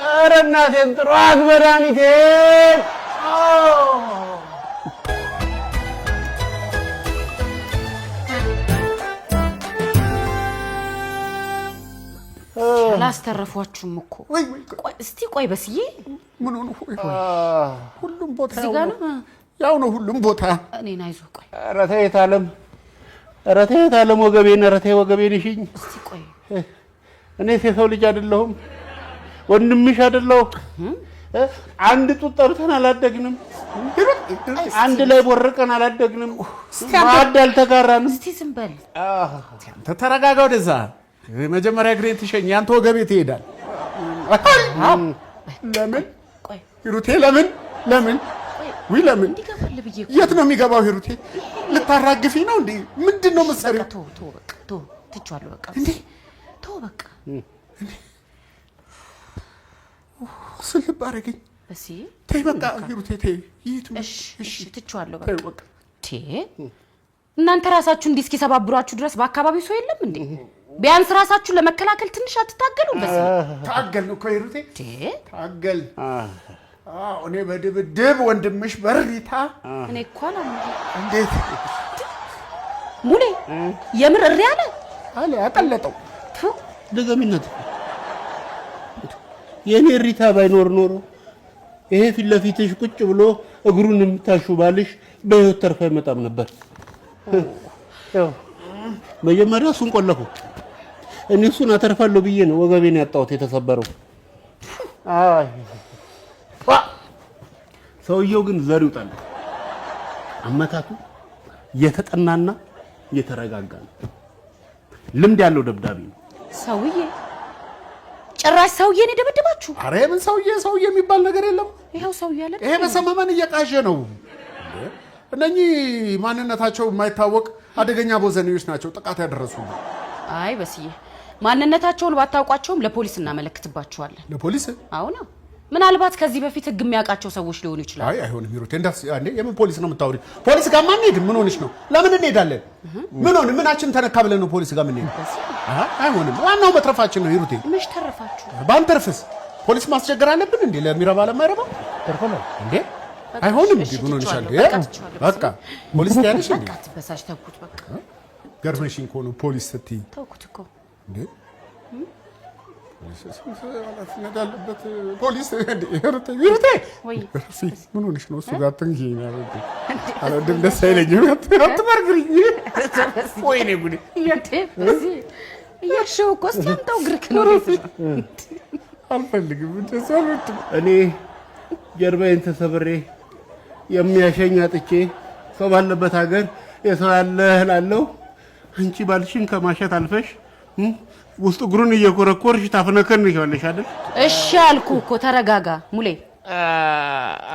ኧረ እናቴን ጥሯት መድኃኒቴን። አላስተረፏችሁም እኮ። ቆይ እስቲ ቆይ በስዬ። ምን ሆነ? ሁሉም ቦታ እዚህ ያው ጋር ነው። ነው። ያው ነው ሁሉም ቦታ። እኔን አይዞህ። ቆይ ኧረ ተይ የታለም፣ ኧረ ተይ የታለም ወገቤን፣ ኧረ ተይ ወገቤን እሽኝ። እስቲ ቆይ። እኔስ የሰው ልጅ አይደለሁም? ወንድምሽ አይደለሁ? አንድ ጡት ጠብተን አላደግንም? አንድ ላይ ቦርቀን አላደግንም? ማዕድ አልተጋራንም? እስቲ ዝም በል። አንተ ተረጋጋ። ወደዛ መጀመሪያ እግሬን ትሸኝ፣ ያንተ ወገቤ ትሄዳል። ለምን ሂሩቴ? ለምን ለምን ውይ ለምን? እንዲገባልህ ብዬ እኮ። የት ነው የሚገባው? ሂሩቴ ልታራግፊ ነው እንዴ? ምንድን ነው የምትሰሪው? ተው ተው በቃ ተው፣ ትቼዋለሁ በቃ እንዴ ተው በቃ። ስልብ አደረገኝ። በስዬ ተይ በቃ ሂሩቴ ተይ። ይት እሺ እሺ ትቼዋለሁ በቃ። ቴ እናንተ ራሳችሁ እንዲህ እስኪሰባብሯችሁ ድረስ በአካባቢው ሰው የለም እንዴ? ቢያንስ ራሳችሁን ለመከላከል ትንሽ አትታገሉም? በስዬ ታገል እኮ ሂሩቴ ታገል። አዎ እኔ በድብድብ ወንድምሽ በእሪታ። እኔ እኮ አላምንም። እንዴት ሙሌ የምር እሪ አለ አለ አቀለጠው። ድገሚነት የእኔ እሪታ ባይኖር ኖሮ ይሄ ፊት ለፊትሽ ቁጭ ብሎ እግሩን የምታሹ ባልሽ በህይወት ተርፎ አይመጣም ነበር። ያው መጀመሪያ እሱን ቆለፉ። እኔ እሱን አተርፋለሁ ብዬ ነው ወገቤን ያጣሁት የተሰበረው። አይ ሰውየው ግን ዘር ይውጣል። አመታቱ የተጠናና የተረጋጋ ነው። ልምድ ያለው ደብዳቤ ነው። ሰውዬ ጭራሽ ሰውዬን የደበደባችሁ? አረ የምን ሰውዬ ሰውዬ የሚባል ነገር የለም። ይኸው ሰውዬ አለ። ይሄ በሰመመን እየቃዠ ነው። እነኚህ ማንነታቸው የማይታወቅ አደገኛ ቦዘኔዎች ናቸው ጥቃት ያደረሱ። አይ በስዬ ማንነታቸውን ባታውቋቸውም ለፖሊስ እናመለክትባቸዋለን። ለፖሊስ? አሁን ምናልባት ከዚህ በፊት ህግ የሚያውቃቸው ሰዎች ሊሆኑ ይችላሉ። አይ አይሆንም ሂሩቴ፣ እንዳስ አንዴ የምን ፖሊስ ነው የምታወሪው? ፖሊስ ጋር ማንሄድ ምን ሆነሽ ነው? ለምን እንሄዳለን? ምን ሆነ? ምናችን ተነካ ብለን ነው ፖሊስ ጋር የምንሄድ? አይሆንም። ዋናው መትረፋችን ነው ሂሩቴ። መች ተረፋችሁ? ባንተርፍስ ፖሊስ ማስቸገር አለብን እንዴ? ለሚረባ ለማይረባ ተርፈናል እንዴ? አይሆንም። እንዴ ምን ሆነሻል? በቃ ፖሊስ ትያለሽ እንዴ? በቃ አትበሳጭ፣ ተውኩት በቃ። ገርመሽኝ እኮ ነው ፖሊስ ስትይ። ተውኩት እኮ። እንዴ ኃላፊነት ያለበት ፖሊስ ሂሩቴ፣ ምን ሆነሽ ነው? እሱ ጋር አትንኪኝ። አልወድም፣ ደስ አይለኝም። አትመርግሪኝ። ወይኔ ጉዴ! እያሸው እኮ። እስኪ አምጣው ግርክ ነው። አልፈልግም፣ እንደዚያ አልወድም። እኔ ጀርባዬን ተሰብሬ የሚያሸኝ አጥቼ ሰው ባለበት ሀገር የሰው ያለህ እላለሁ። አንቺ ባልሽን ከማሸት አልፈሽ ውስጥ እግሩን እየኮረኮርሽ ታፍነከንኪዋለሽ አይደል? እሺ አልኩህ እኮ ተረጋጋ ሙሌ።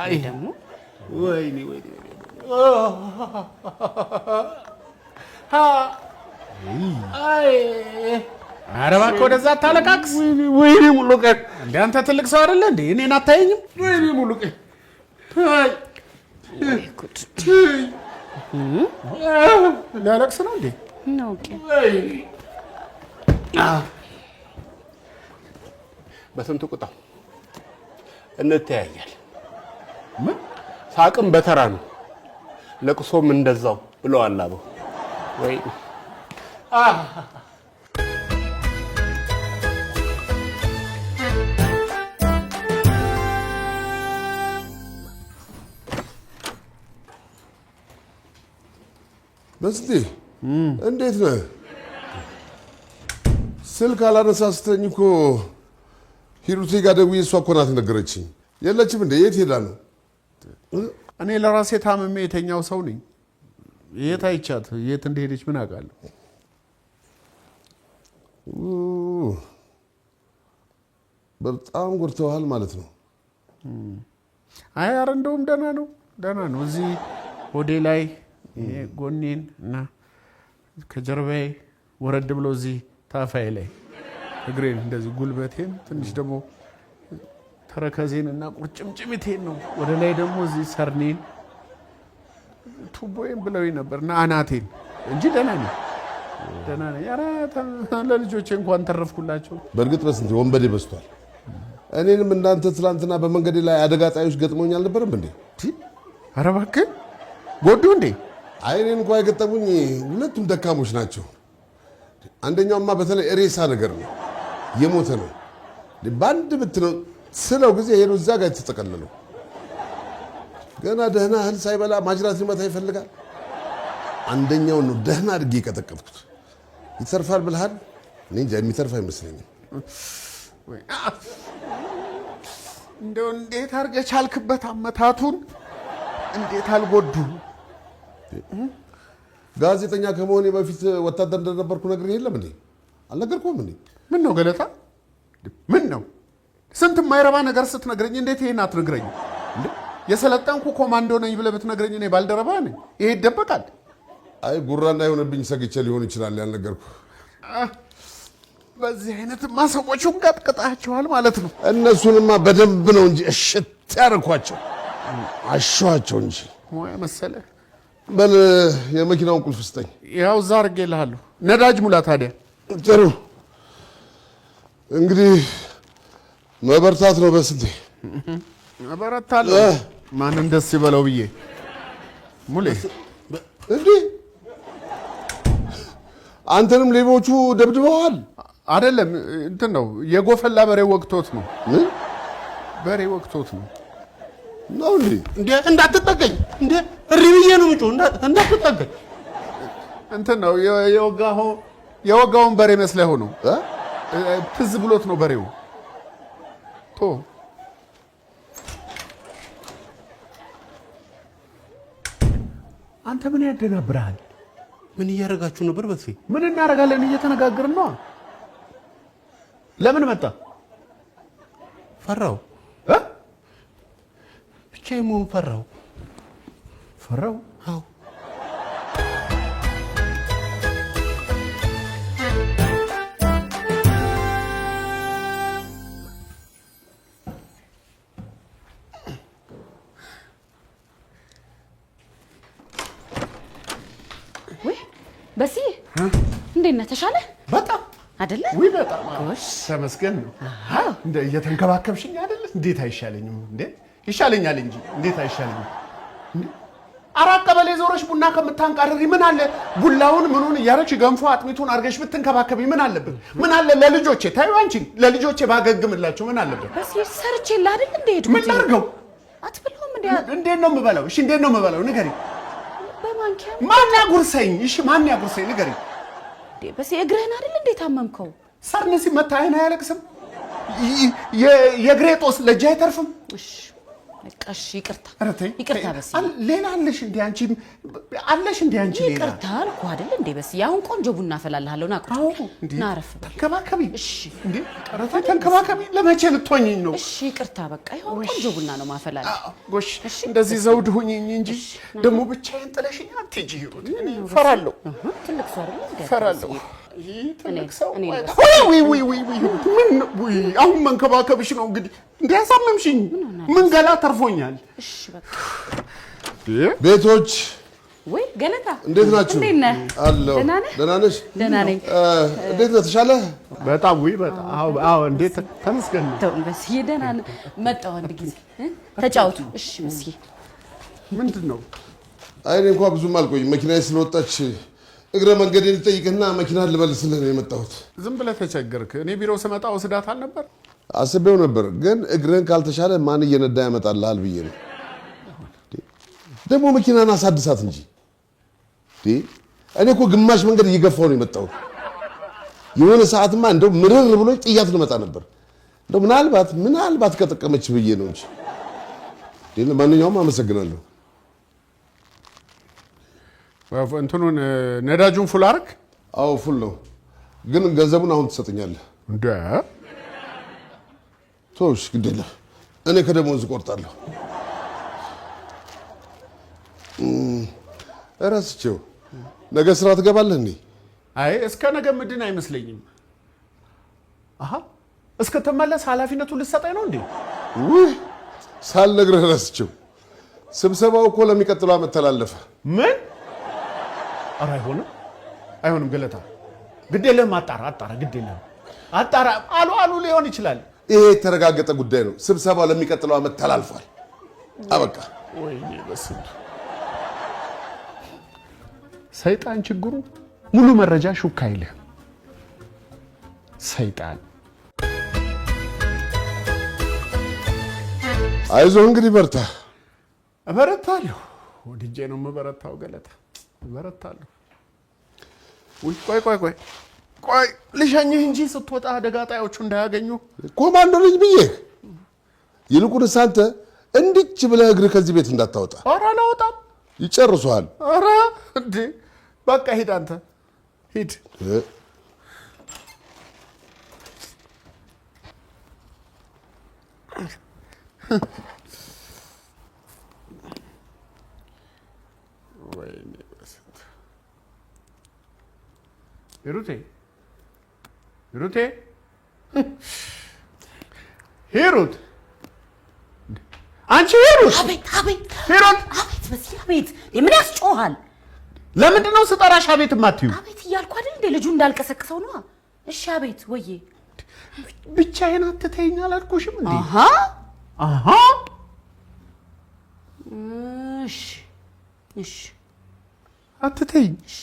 አይ ደግሞ ወይኔ ወይኔ፣ አይ ኧረ እባክህ ወደዛ አታለቃቅስ። ወይኔ ሙሉ ቀን። እንደ አንተ ትልቅ ሰው አይደለ እንዴ? እኔን አታየኝም? ወይኔ ሙሉ ቀን። ሊያለቅስ ነው እንዴ? ነው። በስንቱ ቁጣው እንተያያለን። ምን ሳቅም በተራ ነው፣ ለቅሶም እንደዛው ብለዋል አበው። ወይ በስንቴ እንዴት ነህ? ስልክ አላነሳ ስትለኝ እኮ ሂሩቴ ጋር ደውዬ እሷ እኮ ናት ነገረችኝ። የለችም እንዴ? የት ሄዳ ነው? እኔ ለራሴ ታምሜ የተኛው ሰው ነኝ። የት አይቻት የት እንደሄደች ምን አውቃለሁ? በጣም ጎድተውሃል ማለት ነው። አይ ኧረ እንደውም ደህና ነው ደህና ነው። እዚህ ሆዴ ላይ ጎኔን እና ከጀርባዬ ወረድ ብሎ እዚህ ታፋዬ ላይ እግሬን እንደዚህ ጉልበቴን ትንሽ ደግሞ ተረከዜን እና ቁርጭምጭሚቴን ነው ወደ ላይ ደግሞ እዚህ ሰርኔን ቱቦዬን ብለውኝ ነበር እና አናቴን እንጂ ደህና ነኝ ደህና ነኝ። ኧረ ለልጆቼ እንኳን ተረፍኩላቸው። በእርግጥ በስንቴ ወንበዴ በዝቷል። እኔንም እንዳንተ ትላንትና በመንገዴ ላይ አደጋ ጣዮች ገጥሞኝ አልነበረም እንዴ? ኧረ እባክህ ጎዱ እንዴ? አይ እኔን እንኳ የገጠሙኝ ሁለቱም ደካሞች ናቸው። አንደኛውማ በተለይ ሬሳ ነገር ነው፣ የሞተ ነው። በአንድ ምት ነው ስለው ጊዜ ሄዶ እዛ ጋር የተጠቀለለው። ገና ደህና እህል ሳይበላ ማጅራት ሊመታ ይፈልጋል። አንደኛውን ነው ደህና አድርጌ የቀጠቀጥኩት። ይተርፋል ብልሃል? እኔ እንጃ፣ የሚተርፍ አይመስለኝም። እንደው እንዴት አድርገህ ቻልክበት አመታቱን? እንዴት አልጎዱ? ጋዜጠኛ ከመሆኔ በፊት ወታደር እንደነበርኩ ነግሬህ የለም እንዴ? አልነገርኩህም እንዴ? ምን ነው ገለታ፣ ምን ነው ስንት የማይረባ ነገር ስትነግረኝ እንዴት ይሄን አትነግረኝ? የሰለጠንኩ ኮማንዶ ነኝ ብለህ ብትነግረኝ እኔ ባልደረባ ነኝ። ይሄ ይደበቃል? አይ ጉራ እንዳይሆንብኝ ሰግቼ ሊሆን ይችላል ያልነገርኩህ። በዚህ አይነትማ ሰዎቹን ቀጥቅጣቸዋል ማለት ነው። እነሱንማ በደንብ ነው እንጂ እሽት ያደረኳቸው፣ አሸዋቸው እንጂ ሙያ መሰለህ። በል የመኪናውን ቁልፍ ስጠኝ። ያው እዛ አድርጌልሃለሁ። ነዳጅ ሙላ ታዲያ። ጥሩ እንግዲህ መበርታት ነው። በስንቴ እበረታለሁ። ማንን ደስ ይበለው ብዬ ሙሌ። እንዴ አንተንም ሌቦቹ ደብድበዋል? አይደለም እንትን ነው የጎፈላ በሬ ወቅቶት ነው። ምን በሬ ወቅቶት ነው ነው እንዴ? እንዴ እንዳትጠቀኝ! እንዴ እሪ ብዬ ነው የምጮህ። እንዳትጠቀኝ! እንትን ነው የወጋውን በሬ መስለህ ነው። ትዝ ብሎት ነው በሬው። ቶ አንተ ምን ያደናብርሃል? ምን እያደረጋችሁ ነበር? በስፌ ምን እናደርጋለን? እየተነጋገርን ነው። ለምን መጣ? ፈራው። ብቻዬን መሆን ፈራው። ፈራው? አዎ። ወይ በስዬ እንዴት ነህ? ተሻለ? በጣም አይደለ? ውይ በጣም ተመስገን ነው። እንደ እየተንከባከብሽኝ አይደለ? እንዴት አይሻለኝም እንዴ? ይሻለኛል እንጂ እንዴት አይሻለኝም? አራት ቀበሌ ዞረሽ ቡና ከምታንቃርሪ ምን አለ ቡላውን ምኑን እያረግሽ ገንፎ አጥሚቱን አድርገሽ ብትንከባከቢ ምን አለበት? ምን አለ ለልጆቼ ታዩ አንቺን ለልጆቼ ባገግምላቸው ምን አለበት? በስዬ ሰርቼልህ አይደል እንደ ሄድኩት? ምን ላድርገው? አትበላውም እንዴ? እንዴት ነው የምበላው? እሺ እንዴት ነው የምበላው ንገሪኝ። በማንኪያ ማን ያጉርሰኝ? እሺ ማን ያጉርሰኝ ንገሪኝ። እንዴ በስዬ እግርህን አይደል እንዴ ታመምከው? ሰርን ሲመታ አይን አያለቅስም? የእግሬ ጦስ ለእጅ አይተርፍም? እሺ በቃ እሺ ይቅርታ ይቅርታ በስዬ። ሌላ አለሽ እንዴ አንቺ? አለሽ እንዴ አንቺ ሌላ? ይቅርታ አልኩህ አይደል እንዴ በስዬ። አሁን ቆንጆ ቡና አፈላልሃለሁ። ና ቁጭ በል። ና አረፍ በል። ተንከባከቢ። እሺ እንዴ ኧረ ተይ ተንከባከቢ። ለመቼ ልትሆኚኝ ነው? እሺ ይቅርታ በቃ ይኸው ቆንጆ ቡና ነው ማፈላልህ። ጎሽ እንደዚህ ዘውድ ሁኚኝ እንጂ ደግሞ ብቻዬን ጥለሽኝ አትሄጂ ሂሩት። እኔ እፈራለሁ። ትልቅ ሰው አይደል እንዴ? እፈራለሁ። ይህ ትልቅ ሰው ውይ ውይ ውይ ውይ ምን ውይ አሁን መንከባከብሽ ነው እንግዲህ። እንዲህ አሳመምሽኝ። ምን ገላ ተርፎኛል። እሺ በቃ ቤቶች ወይ ገለታ እንዴት ናችሁ? እንዴት ነህ? አለሁ። ደህና ነህ? ደህና ነሽ? ደህና ነኝ። እንዴት ነህ? ተሻለህ? በጣም ውይ በጣም አዎ አዎ። እንዴት ተመስገን ነው። ተው በስዬ ደህና ነህ። መጣሁ አንድ ጊዜ ተጫወቱ። እሺ በስዬ ምንድን ነው? አይ እኔ እንኳን ብዙም አልቆይም። መኪናዬ ስለወጣች እግረ መንገዴን ልጠይቅህና መኪና ልመልስልህ ነው የመጣሁት። ዝም ብለህ ተቸገርክ። እኔ ቢሮ ስመጣ ወስዳት አልነበር? አስቤው ነበር፣ ግን እግርህን ካልተሻለ ማን እየነዳ ያመጣልሃል ብዬ ነው። ደግሞ መኪናን አሳድሳት እንጂ። እኔ እኮ ግማሽ መንገድ እየገፋሁ ነው የመጣሁት። የሆነ ሰዓትማ እንደው ምርር ብሎ ጥያት ልመጣ ነበር። እንደው ምናልባት ምናልባት ከጠቀመች ብዬ ነው እንጂ። ለማንኛውም አመሰግናለሁ። እንትኑን ነዳጁን full አርግ። አዎ full ነው፣ ግን ገንዘቡን አሁን ትሰጠኛለህ። እንደ ተውሽ፣ ግድ የለም እኔ ከደሞዝ እቆርጣለሁ። እረስቼው ነገ ስራ ትገባለህ እንዴ? አይ እስከ ነገ ምድን አይመስለኝም። አሃ እስከተመለስ ኃላፊነቱን ልትሰጠኝ ነው እንዴ? ውይ ሳልነግርህ ረስቼው። ስብሰባው እኮ ለሚቀጥለው ዓመት ተላለፈ። ምን? ኧረ አይሆንም፣ አይሆንም ገለታ፣ ግድ የለህም አጣራ፣ አጣራ፣ ግድ የለህም አጣራ። አሉ አሉ ሊሆን ይችላል። ይሄ የተረጋገጠ ጉዳይ ነው። ስብሰባው ለሚቀጥለው ዓመት ተላልፏል። አበቃ። ወይኔ በስንቱ ሰይጣን ችግሩ ሙሉ መረጃ ሹክ አይልህም። ሰይጣን አይዞህ እንግዲህ በርታ። እበረታለሁ። ወድጄ ነው የምበረታው ገለታ፣ እበረታለሁ። ውይ ቆይ ቆይ ቆይ ቆይ ልሸኝህ እንጂ ስትወጣ አደጋ ጣዮቹ እንዳያገኙ። ኮማንዶ ልጅ ብዬህ። ይልቁንስ አንተ እንዲች ብለህ እግርህ ከዚህ ቤት እንዳታወጣ። ኧረ አላወጣም። ይጨርሱሃል። ኧረ እንዴ በቃ ሂድ አንተ ሂድ። ወይኔ በስንቱ ሂሩቴ ሂሩቴ ሂሩት አንቺ ሂሩት! አቤት አቤት! ሂሩት! አቤት! በዚህ አቤት! ምን ያስጮሃል? ለምንድን ነው ስጠራሽ አቤት የማትይው? አቤት እያልኩ አይደል እንዴ? ልጁ እንዳልቀሰቅሰው ነዋ። እሺ አቤት። ወዬ ብቻዬን አትተይኝ አላልኩሽም እንዴ? አሃ አሃ እሺ እሺ አትተይኝ። እሺ።